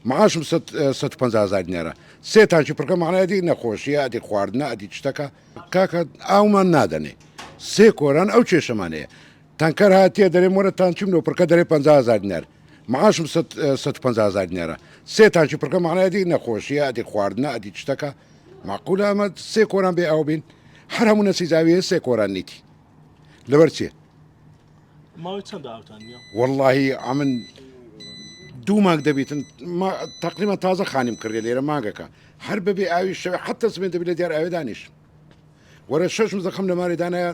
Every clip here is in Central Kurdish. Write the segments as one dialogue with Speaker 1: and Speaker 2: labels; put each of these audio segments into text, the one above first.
Speaker 1: معاشم 150 هزار دینارە سێ تانکی پڕکە معنای ئەدی نەخۆشیە ئەدی خواردنە ئەدی شتەکە کاکە ئاومان نادەنێ سێ کۆران ئەو کێشەمان هەیە تانکەر هاتیە دەرێم وەرە تانکیم لۆ پڕکە دەرێ 50 هزار دینار معاشم 150 هزار دینارە سێ تانکی پڕکە معنای ئەدی نەخۆشیە ئەدی خواردنە ئەدی شتەکە معقولە ئەمە سێ کۆران بێ ئاو بین هەر هەموو نەسیزاویە سێ کۆران نیتی لەبەر چیە؟
Speaker 2: ماوەی چەندە ئاوتان نییە؟
Speaker 1: وەڵڵاهی ئەمن دوو مانگ دەبیتن تەقریبا تازە خانیم کڕیە لێرە مانگەکە هەر بەبێ ئاوی شەوێ حتە سمێن دەبی لە دیار ئاوێ دانیشم وەرە شەش مزەخەم لە مارێ دانایە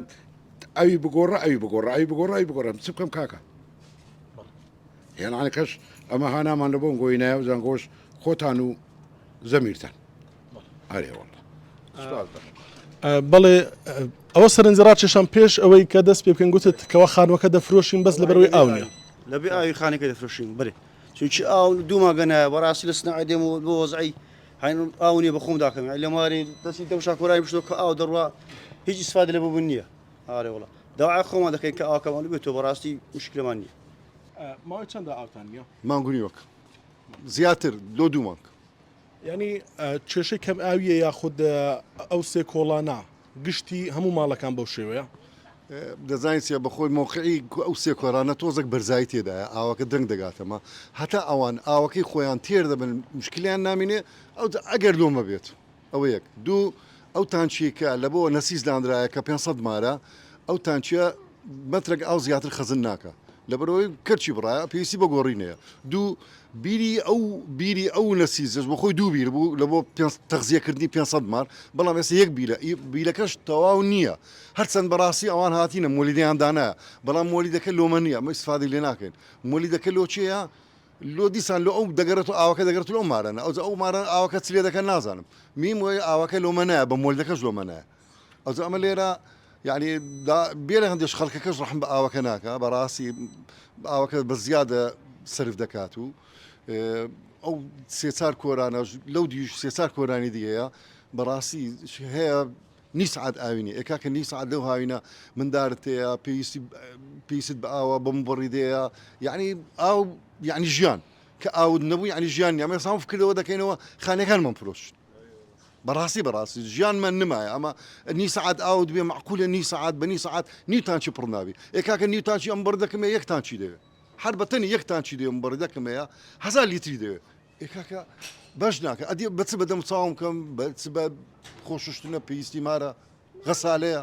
Speaker 1: ئەوی بگۆڕە ئەوی بگۆڕە ئەوی بگۆڕە ئەوی بگۆڕە چ بکەم کاکە هێنانە کەش ئەمە هانامان لە بۆم گۆینایە و زەنگۆش خۆتان و زەمیرتان ئەرێ واللە سوپاس دەکەم.
Speaker 2: بەڵێ ئەوە سەرنجی ڕاکێشام پێش ئەوەی کە دەست پێ بکەین گوتت کەوا خانووەکە دەفرۆشین بەس لەبەرەوەی ئاو نییە.
Speaker 3: لەبێ ئاوی خانەکە دەفرۆشین بەرێ چونکی ئاو دوو مانگە نایە بەڕاستی لە سناعە دێم و بۆ وەزعی هەین ئاو نییە بە خۆم داکەم یانی لە ماری دەستی دەم شاکۆرای بشتۆ کە ئاو دەڕوا هیچ ئیسفادە لە ببوون نییە ئارێ وڵا داوای خۆمان دەکەین کە ئاوکەمان بێتەوە بەڕاستی مشکلەمان نییە.
Speaker 2: ماوەی چەندە ئاوتان نییە؟
Speaker 4: مانگ و نیوەک زیاتر لۆ دوو مانگ.
Speaker 2: یانی کێشەی کەم ئاویە یاخود ئەو سێ کۆڵانە گشتی هەموو ماڵەکان بەو شێوەیە؟
Speaker 4: دەزانین چیە بەخۆی مەوقعی ئەو سێ کۆرانە تۆزێک بەرزایی تێدایە ئاوەکە درەنگ دەگاتەمە هەتا ئەوان ئاوەکەی خۆیان تێر دەبن مشکلیان نامینێ ئەو ئەگەر لۆمە بێت ئەوە یەک دوو ئەو تانچیەی کە لە بۆ نەسیس دانرایە کە 500 مارە ئەو تانچیە مەترێک ئاو زیاتر خەزن ناکە لەبەرئەوەی کەرچی بڕایە پێویستی بە گۆڕین هەیە دوو بیری ئەو بیری ئەو نەسیزەش بەخۆی دوو بیر بوو لە بۆ تەغزیەکردنی 500 مار بەڵام ئێستا یەک بیرە بیرەکەش تەواو نییە هەرچەند بەڕاستی ئەوان هاتینە مۆلیدەیان دانایە بەڵام مۆلیدەکە لۆمە نییە ئەمە ئیسفادەی لێ ناکەین مۆلیدەکە لۆ چێیە لۆ دیسان لۆ ئەو دەگەڕێت و ئاوەکە دەگەڕێت لۆ مارانە ئەوجا ئەو ماران ئاوەکە چ لێ دەکەن نازانم میم وەی ئاوەکە لۆمە نایە بە مۆلیدەکەش لۆمە نایە ئەوجا ئەمە لێرە یعنی بێرە هەندێش خەڵکەکەش ڕەحم بە ئاوەکە ناکە بەڕاستی ئاوەکە بە زیادە سرف دەکات و ئەو سێچار کۆرانەش لەو دیش سێچار کۆرانی دیەیە بەڕاستی هەیە نی سعات ئاوینی ئێکاکە نی سعات لەو هاوینە مندارت هەیە پێویستی پێویست بە ئاوە بەم بڕیدەیە یعنی ئاو یعنی ژیان کە ئاوت نەبوو یعنی ژیان نیە ئەمە سام فکردەوە دەکەینەوە خانەکانمان فرۆشت بەڕاستی بەڕاستی ژیانمان نمایە ئەمە نی سەعات ئاوت بێ مەعقولە نی سەعات بە نی سەعات نیو تانکی پڕ نابی ئێ کاکە نیو تانکی ئەم بڕ دەکەمێ یەک تانکی دەوێ هەر بە تەنی یەک تانکی دەوێ بڕ دەکەمەیە هەزار لیتری دەوێ ئێ کاکە بەش ناکە ئەدی بە چ بەدەم چاوم کەم بە چ بە خۆششتنە پێویستی مارە غەسالەیە.